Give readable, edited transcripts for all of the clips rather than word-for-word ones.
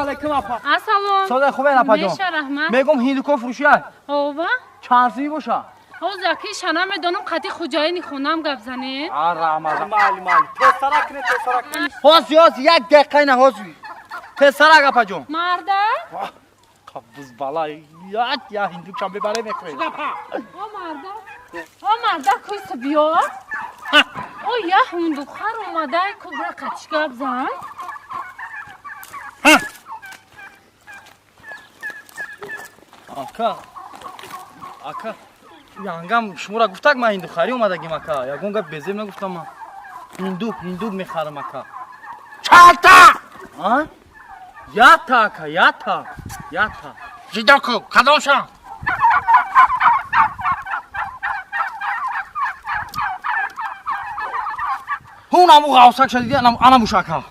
Алейкум, апа. Ассалом. Сода хубен, апа ҷон? Меша, раҳмат. Мегум, ҳиндуко фурӯшия? Ова. Чанд сими боша? Ҳозир аки шана медонам, қати хуҷаини хонам гап занед. А, раҳмат. Майли, майли. Тезтарак кунед, тезтарак. Ҳозир, ҳозир, як дақиқа ина ҳозир. Тезтарак, апа ҷон. Марда? Қабз бала. Я я ҳиндукшам бебаре мехӯред. О марда. О марда, куйса биё. О я ҳиндухар омадай, ку бира қатиш гап зан. Ака. Ака. Янгам шуморо гуфтак, ман ҳиндухарӣ омадагим, ака. Ягон гап безеб нагуфтам ман. Ҳиндук, ҳиндук мехарам, ака. Чалта! А? Ята, ака, ята. Ята. Ҷидо ку, кадомшон? Ҳун аму ғавсак шадиди, анамуш, ака.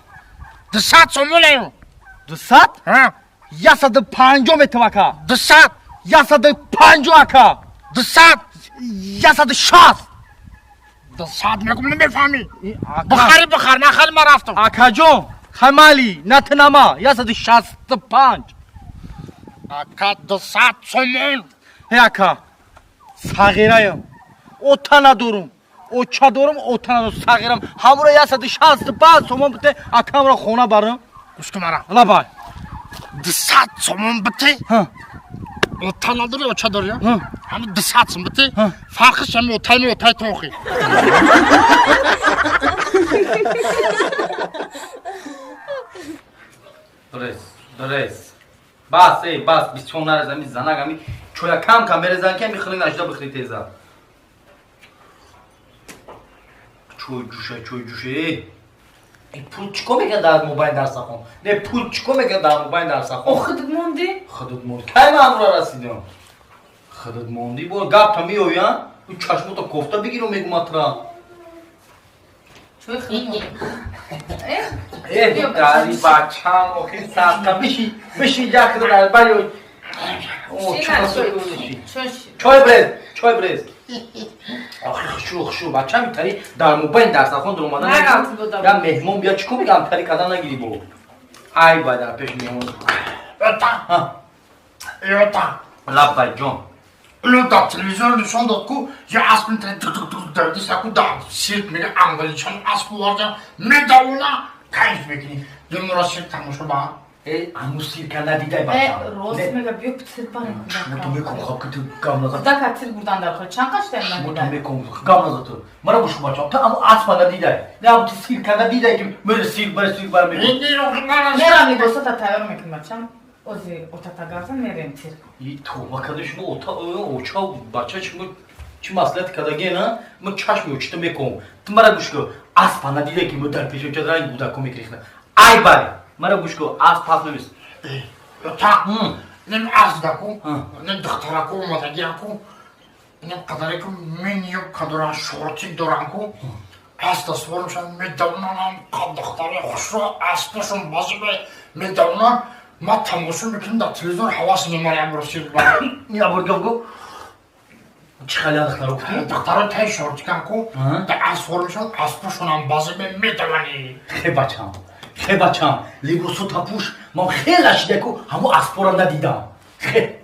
200 сомонею. 200? Ҳа. 150 метам, ака. 200. 150, ака. 200. 160. 200 мегум, намефаҳмӣ? Ака. Бихарӣ бихар, нахари ман рафтам. Акаҷон, хамали, натанама, 165. Ака, 200 сомон. Ҳе, ака, сағираям. Ота надорум. Оча дорум, ота надорум, сағирам. Ҳамуро 165 сомон бите, акамро хона барам. Гӯш кун мара. Лабай. 200 сомон бите. Ҳа. Ота надорӣ, оча дорӣ? Ҳа. Ҳами 200 сом бите. Ҳа. Фарқиш ҳами отай ми отай тохи. Брез, брез. Бас, эй, бас, бисёр нарез, ами занак, ами чоя кам кам мерезан, ки ами хили нашда бихри теза. Чой ҷӯша, чой ҷӯша, эй. Эй, пул чико мекард дар мобайн дарсахон? Не, пул чико мекард дар мобайн дарсахон? О, худат монди? Худат монди. Кай ман амра расидам? Худат монди, бо гапта меоян, ӯ чашмота кофта бигиру мегум атра. Чой худат монди. Э, дари бачам, охи садқа, биши, биши, як дар бари. О, чой. Чой брез, чой брез. Охи хушу, хушу, бачам тари дар мобайн дарсахон дуромадан. Я меҳмон бия, чико мегам, тари кадан нагири бо. Ай бай дар пеш меҳмон. Ота. Ҳа. Ота. Лаббай, ҷон. Уло дар телевизор нишон дод, ку я асп метавонад тук-тук-тук давидиста, ку дар сирк мега англичан асп оварда медавона, кайф мекунӣ. Ё мура сирк тамошо ба? Э, аму сирка надидай, Э, бачам. рост мега, биё цирк барем. Шумо ту мекун, хоб ки ту гап назад. Кудака цирк бурдан дар хор. Чанд қаштаем Шумо ту надидай? мекун, гап назад ту. Мара гӯш бачам, ту аму аспа надидай. Не, аму ту сирка надидай, ки мера сирк бара, сирк бара мекун. Мерам, либосота тайёр мекунем, бачам. Ози отата гап зан, мерем цирк. И тавба карда, шумо ота, оча, бача, шумо чӣ маслиҳат кардаге, на? Ма чашми очита мекун. Ту мара гӯш кун. Аспа надидай, ки мо дар пеши оча ранг гудако мекрихна. Ай бай. Мара гӯш кун, асп пас намес. Ота. Нем аздаку, Ҳа. нем духтараку омадагиаку, нем қадареку миниё кадоран, шортик доранку, аз дастворашон медавонам, духтари хушро аспашон базибе медавонам, ма тамошо мекунам дар телевизор, ҳавас мемарам ро сирк барам. Я бор гап гу. Чӣ хали духтаро гуфтӣ? Духтаро тай шортиканку, Ҳа. дар асворашон аспашонам базибе медавани. Хе, бачам, хе, бачам, либосу тапуш, ман хеле шидаку, ҳамо аспора надидам. Хе.